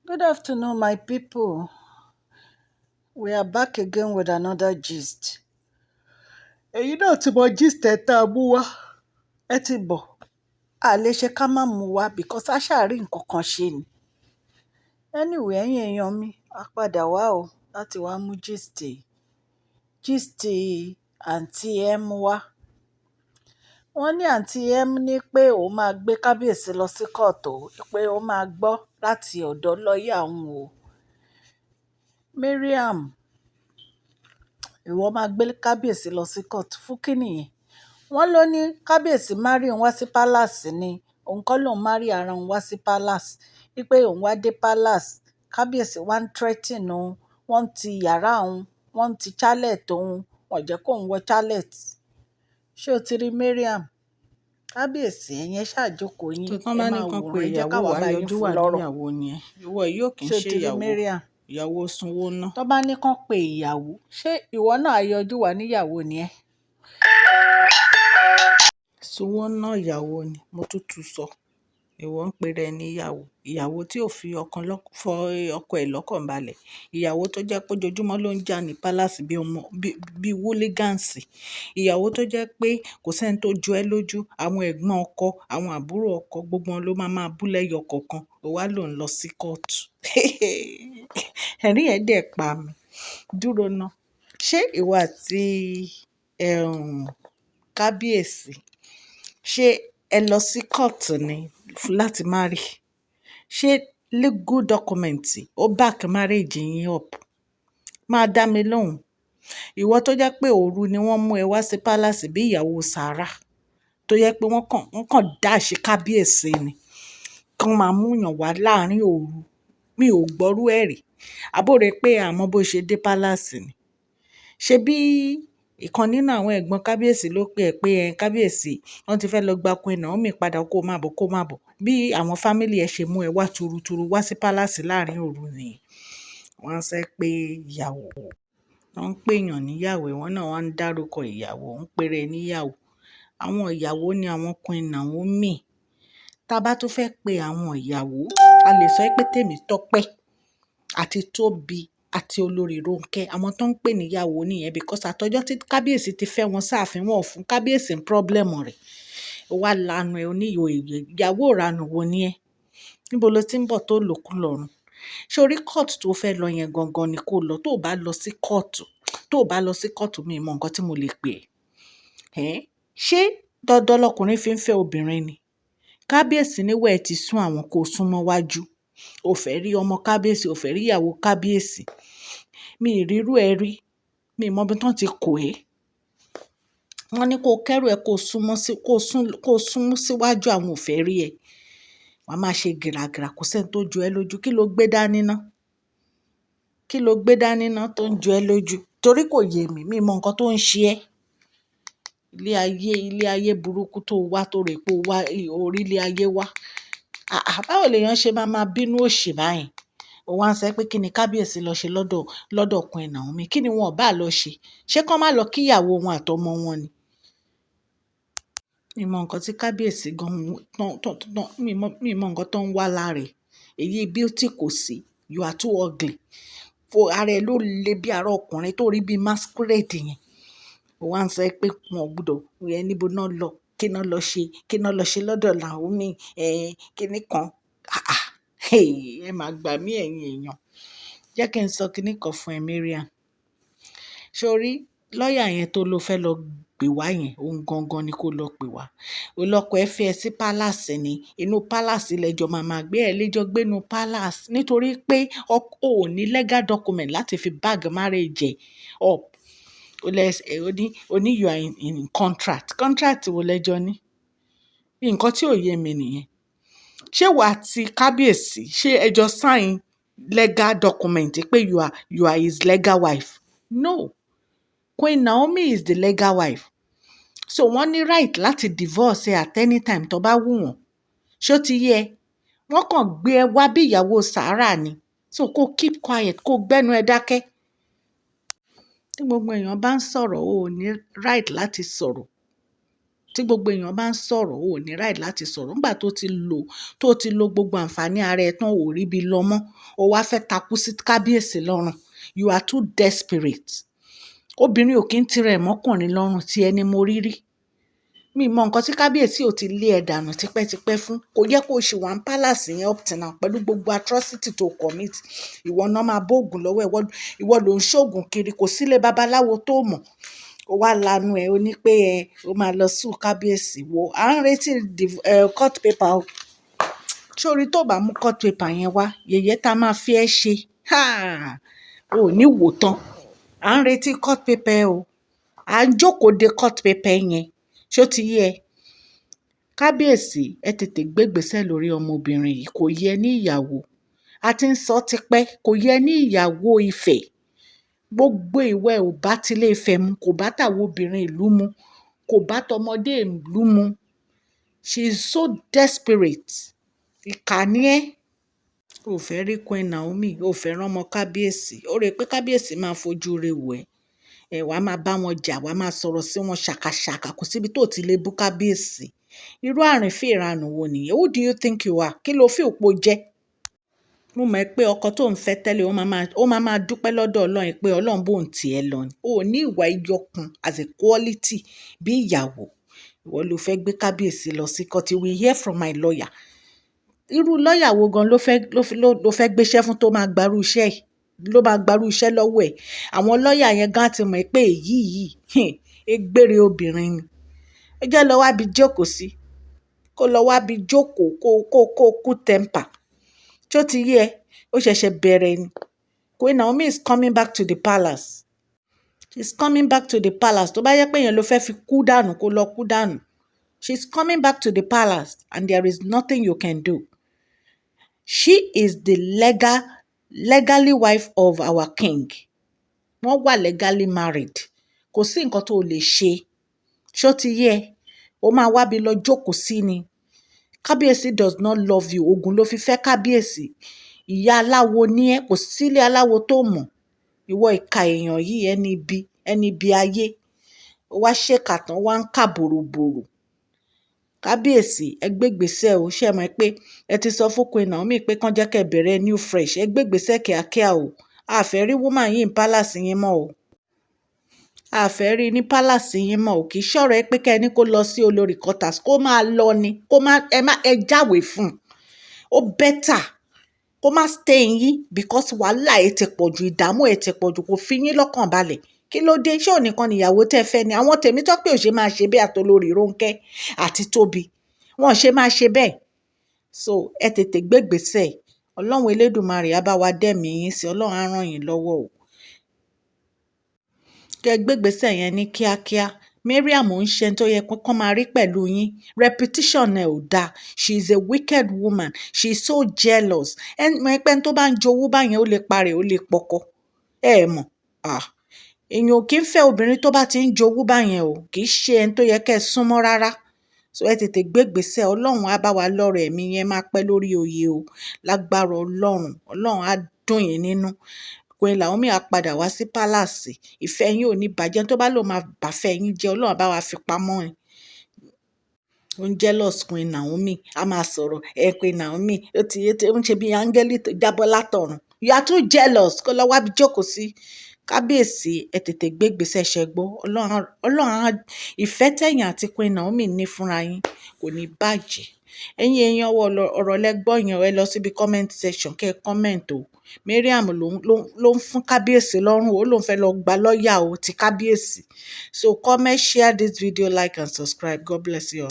Good afternoon, my people. We are back again with another gist. Ẹ̀yin náà ti mọ gist ẹ̀ tá a mú wá. Ẹ ti bọ̀. A lè ṣe ká má mú wá because a ṣáà rí nǹkan kan ṣe ni. Anyway, ẹ̀yin èèyàn mi, a padà wá o láti wá mú gist, gist Aunty M wá. Wọ́n ní Aunty M ní pé òun máa gbé kábíyèsí lọ sí court o, pé ó máa gbọ́ láti ọ̀dọ̀ lọ́ọ̀yà òun o. Mariam, ìwọ máa gbé kábíyèsí lọ sí court fún kí nìyẹn? Wọ́n ló ní kábíyèsí marry òun wá sí palace ni, òun kọ́ lòun marry ara òun wá sí palace. Wípé òun wá dé palace, kábíyèsí wá ń threaten òun, wọ́n ti yàrá òun, wọ́n ti chalet òun, wọ́n jẹ́ kó òun wọ chalet. Ṣé o ti rí, Mariam? Kábíyèsí, ẹ̀yin ẹ ṣáà jókòó yín, Tó tán ẹ bá ní máa kán pé wòran, ẹ jẹ́ ìyàwó káwa wá bá yín yọjú fún wà lọ́rọ̀. níyàwó ni ẹ. Ìwọ yìí ò kì í Ṣé o ṣe ti rí, ìyàwó. Mariam? Ìyàwó sunwó ná. Tó bá ní kán pe ìyàwó, ṣé ìwọ náà á yọjú wá níyàwó ni ẹ́? Sunwó ná ìyàwó ni mo tún tún sọ. Ìwọ ń pe rẹ ní ìyàwó. Ìyàwó tí ò fi ọkàn fọ ọkọ ẹ̀ lọ́kàn balẹ̀. Ìyàwó tó jẹ́ pé ojoojúmọ́ ló ń jà ní palace bí ọmọ, bí, bí hooligans. Ìyàwó tó jẹ́ pé kò sí ẹni tó jọ ẹ́ lójú. Àwọn ẹ̀gbọ́n ọkọ, àwọn àbúrò ọkọ, gbogbo wọn ló máa máa bú lẹ́yọ kọ̀ọ̀kan. Ó wá ló ń lọ sí court. Ẹ̀rín ẹ̀ dẹ̀ pa mi. Dúró ná. Ṣé ìwọ àti kábíyèsí, ṣé ẹ lọ sí court ni láti marry? Ṣé legal document ó back marriage yín up? Máa dá mi lóhùn. Ìwọ tó jẹ́ pé òru ni wọ́n mú ẹ wá sí palace bí ìyàwó Sàárà, tó jẹ́ pé wọ́n kàn dash kábíyèsí ni. Kí wọ́n máa mú yàn wá láàárín òru. Mi ò gbọ́rú ẹ̀ rí. Àbó rò pé a mọ̀ bó ṣe dé palace ni. Ṣé bí ìkan nínú àwọn ẹ̀gbọ́n kábíyèsí ló pè ẹ́ pé ẹ kábíyèsí, wọ́n ti fẹ́ lọ gba Queen Naomi padà, kó má bọ̀, kó má bọ̀. Bí àwọn family ẹ ṣe mú ẹ wá turuturu wá sí palace láàárín òru nìyẹn. Wọ́n sọ pé ìyàwó. Wọ́n ń pè èèyàn níyàwó, ìwọ náà wọ́n ń dárúkọ ìyàwó, ń pè rẹ níyàwó. Àwọn ìyàwó ni àwọn Queen Naomi. Tí a bá tún fẹ́ pe àwọn ìyàwó, a lè sọ pé Tèmítọ́pẹ́ àti Tóbi àti olórí Rónkẹ́. Àwọn tó ń pè ní ìyàwó nìyẹn because àtọjọ́ tí kábíyèsí ti fẹ́ wọn sáàfin, wọn ò fún kábíyèsí ní problem rẹ̀. Ó wá lanu ẹ, oní ìyàwó ìranù wo ni ẹ́? Níbo lo tí ń bọ̀ tó lòkú lọ́run? Ṣé o rí court tó fẹ́ lọ yẹn gangan ni kó lọ. Tó bá lọ sí court, tó bá lọ sí court, mi ò mọ nǹkan tí mo lè pè ẹ́. Ẹ́n? Ṣé dandan lọkùnrin fi ń fẹ́ obìnrin ni? Kábíyèsí níwẹ̀ ti sún àwọn kó súnmọ́ wájú. O fẹ́ rí ọmọ kábíyèsí, o fẹ́ rí ìyàwó kábíyèsí. Mi ì rírú ẹ rí. Mi ò mọ bí wọ́n ti kó ẹ. Wọ́n ní kó kẹ́rù ẹ kó súnmọ́ sí, kó sún síwájú, àwọn ò fẹ́ rí ẹ. Wà á máa ṣe gìràgìrà, kò sí ẹni tó jọ ẹ́ lójú. Kí ló gbé dání ná? Kí ló gbé dání ná tó ń jọ ẹ́ lójú? Torí kò yé mi, mi ò mọ nǹkan tó ń ṣe ẹ́. Ilé ayé, ilé ayé burúkú tó wá tó rò pé ó wá orí ilé ayé wá. Àà, báwo lèèyàn ṣe máa máa bínú òṣì báyìí? Ó wá ń sọ pé kí ni kábíyèsí lọ ṣe lọ́dọ̀, lọ́dọ̀ Queen Naomi? Kí ni wọ́n ò bá lọ ṣe? Ṣé kí wọ́n má lọ kí ìyàwó wọn àti ọmọ wọn ni? Mi ò mọ nǹkan tí kábíyèsí gan tán, tán, tán, mi ò mọ nǹkan tó ń wá lára ẹ̀. Èyí beauty kò sí. You are too ugly. Fo ara ẹ ló le bí ara ọkùnrin tó rí bí masquerade yẹn. Ó wá ń sọ pé wọn ò gbọdọ̀, ẹ níbo náà lọ, kí náà lọ ṣe, kí náà lọ ṣe lọ́dọ̀ Naomi, ẹ kíni kan. Àà, hey, ẹ máa gbà mí ẹ̀yin èèyàn. Jẹ́ kí n sọ kíní kan fún ẹ, Mariam. Ṣé o rí lọ́ọ̀yà yẹn tó lọ fẹ́ lọ pè wá yẹn? Òun gangan ni kó lọ pè wá. Olọ́kọ ẹ fẹ́ ẹ sí palace ni. Inú palace lẹ́jọ́ máa máa gbé ẹ lẹ́jọ́ gbé inú palace nítorí pé o ò ní legal document láti fi back marriage ẹ up. O lẹ, o ní you are in contract. Contract wo lẹ́jọ́ ní? Nǹkan tí ò yé mi nìyẹn. Ṣé ìwọ àti kábíyèsí, ṣé ẹ jọ sign legal document pé you are his legal wife? No. Queen Naomi is the legal wife. So wọ́n ní right láti divorce ẹ at any time tó bá wù wọ́n. Ṣé ó ti yé ẹ? Wọ́n kàn gbé ẹ wá bí ìyàwó Sàárà ni. So kó keep quiet, kó gbẹ́nu ẹ dákẹ́. Tí gbogbo èèyàn bá ń sọ̀rọ̀, o ò ní right láti sọ̀rọ̀. Tí gbogbo èèyàn bá ń sọ̀rọ̀, o ò ní right láti sọ̀rọ̀. Nígbà tó ti lò, tó ti lo gbogbo àǹfààní ara ẹ tán, ò rí bí lọ mọ́. O wá fẹ́ takú sí kábíyèsí lọ́rùn. You are too desperate. Obìnrin ò kí ń tirẹ̀ mọ́kùnrin lọ́rùn tí ẹni mo rí rí. Mi mọ nǹkan tí kábíyèsí ò ti lé ẹ dànù tipẹ́tipẹ́ fún. Kò yẹ kó ṣì wà ní palace yẹn up till now pẹ̀lú gbogbo atrocity tó commit. Ìwọ náà máa bóògùn lọ́wọ́ ẹ, ìwọ ló ń ṣògùn kiri, kò sílé babaláwo tó mọ̀. Ó wá lanu ẹ, ó ní pé ẹ, ó máa lọ sue kábíyèsí. Wo, à ń retí court paper o. Sórí tó bá mú court paper yẹn wá, yẹ̀yẹ́ tá máa fi ẹ́ ṣe. Ha! O ò ní wò tán. À ń retí court paper o. À ń jókòó de court paper yẹn. Ṣé ó ti yé ẹ? Kábíyèsí, ẹ tètè gbé ìgbésẹ̀ lórí ọmọbìnrin yìí, kò yẹ ní ìyàwó. A ti ń sọ tipẹ́, kò yẹ ní ìyàwó Ifẹ̀. Gbogbo ìwà ẹ ò bá tilé Ifẹ̀ mu, kò bá tàwọn obìnrin ìlú mu, kò bá tọmọdé ìlú mu. She is so desperate. Ìkà ni ẹ́. O ò fẹ́ rí Queen Naomi, o ò fẹ́ rán ọmọ kábíyèsí. Ó rò pé kábíyèsí máa fojú re wò ẹ́. Ẹ wàá máa bá wọn jà, wàá máa sọ̀rọ̀ sí wọn ṣàkàṣàkà, kò síbi tó ti lè bú kábíyèsí. Irú àrífín ìranù wo nìyẹn? Who do you think you are? Kí lo feel pé o jẹ́? Mo mọ̀ pé ọkọ tó ń fẹ́ tẹ́lẹ̀, ó máa máa dúpẹ́ lọ́dọ̀ Ọlọ́run pé Ọlọ́run bò ń tì ẹ́ lọ ni. O ò ní ìwà ẹyọkan as a quality bí ìyàwó. Ìwọ ló fẹ́ gbé kábíyèsí lọ sí court. You will hear from my lawyer. Irú lawyer wo gan ló fẹ́ gbéṣẹ́ fún tó máa gbarú iṣẹ́ yìí, ló máa gbarú iṣẹ́ lọ́wọ́ ẹ̀? Àwọn lawyer yẹn gan ti mọ̀ pé èyí yìí, egbére obìnrin ni. Ẹ jẹ́ lọ wá bí jókòó sí. Kó lọ wá bí jókòó, kó cool temper. Ṣé ó ti yé ẹ? Ó ṣẹ̀ṣẹ̀ bẹ̀rẹ̀ ni. Queen Naomi is coming back to the palace. She's coming back to the palace. Tó bá yẹ pé yẹn ló fẹ́ fi kú dànù, kó lọ kú dànù. She's coming back to the palace and there is nothing you can do. She is the legally wife of our king. Wọ́n wà legally married. Kò sí nǹkan tó lè ṣe. Ṣé ó ti yé ẹ? Ó máa wá bí lọ jókòó sí ni. Kábíyèsí does not love you. Ògùn ló fi fẹ́ kábíyèsí. Ìyá aláwo ni ẹ́, kò sílé aláwo tó mọ̀. Ìwọ ìkà èèyàn yìí, ẹni ibi ayé. Ó wá ṣèkà tán, wá ń kà bòròbòrò. Kábíyèsí, ẹ gbé ìgbésẹ̀ o. Ṣé ẹ mọ̀ pé ẹ ti sọ fún Queen Naomi pé kán jẹ́ kí ẹ bẹ̀rẹ̀ new fresh. Ẹ gbé ìgbésẹ̀ kíákíá o. A fẹ́ rí woman yìí ní palace yín mọ́ o. A fẹ́ rí ní palace yín mọ́ o. Kì í ṣọ̀rọ̀ ẹ pé kí ẹ ní kó lọ sí olórí quarters, kó máa lọ ni. Kó má, ẹ má, ẹ jáwèé fún un. Ó better kó má stay yín because wàhálà ẹ ti pọ̀ jù, ìdààmú ẹ ti pọ̀ jù, kò fi yín lọ́kàn balẹ̀. Kí ló dé? Ṣé òun nìkan ni ìyàwó tẹ́ fẹ́ ni? Àwọn Tèmítọ́pẹ́ ò ṣe máa ṣe bẹ́ẹ̀ àti olórí Rónkẹ́ àti Tóbi. Wọn ò ṣe máa ṣe bẹ́ẹ̀. So ẹ tètè gbé ìgbésẹ̀. Ọlọ́run Elédùmarè á bá wa dẹ́mi yín sí. Ọlọ́run á ràn yín lọ́wọ́ o. Kẹ́ gbé ìgbésẹ̀ yẹn ní kíákíá. Mariam ń ṣe tó yẹ kó máa rí pẹ̀lú yín. Reputation ẹ̀ ò dáa. She is a wicked woman. She is so jealous. Ẹ mọ̀ pé ẹni tó bá ń jowú báyẹn, ó lè parẹ́, ó lè pọkọ. Ẹ mọ̀. Ah! Èèyàn ò kí ń fẹ́ obìnrin tó bá ti ń jowú báyẹn o. Kì í ṣe ẹni tó yẹ kí ẹ súnmọ́ rárá. So ẹ tètè gbé ìgbésẹ̀. Ọlọ́run á bá wa lọ́rọ̀ ẹ̀mí yẹn máa pẹ́ lórí oyè o. Lágbára Ọlọ́run. Ọlọ́run á dùn yín nínú. Queen Naomi á padà wá sí palace. Ìfẹ́ yín ò ní bàjẹ́. Tó bá lò máa bá fẹ́ yín jẹ́, Ọlọ́run á bá wa fi pamọ́ ẹ. Ó ń jealous Queen Naomi. A máa sọ̀rọ̀ ẹ Queen Naomi. Ó ti, ó ń ṣe bí áńgẹ́lì tó jábọ́ látọ̀run. You are too jealous. Kó lọ wá bí jókòó sí. Kábíyèsí, ẹ tètè gbé ìgbésẹ̀ ṣẹ gbọ́. Ọlọ́run, Ọlọ́run á, ìfẹ́ tẹ̀yìn àti Queen Naomi ní fúnra yín kò ní bàjẹ́. Ẹ̀yin èèyàn ọwọ́ ọ̀rọ̀ lẹ gbọ́ yẹn o. Ẹ lọ síbi comment section kí ẹ comment o. Mariam ló ń fún kábíyèsí lọ́rùn. Ó lóun fẹ́ lọ gba lọ́ọ̀yà o ti kábíyèsí. So comment, share this video, like and subscribe. God bless you all.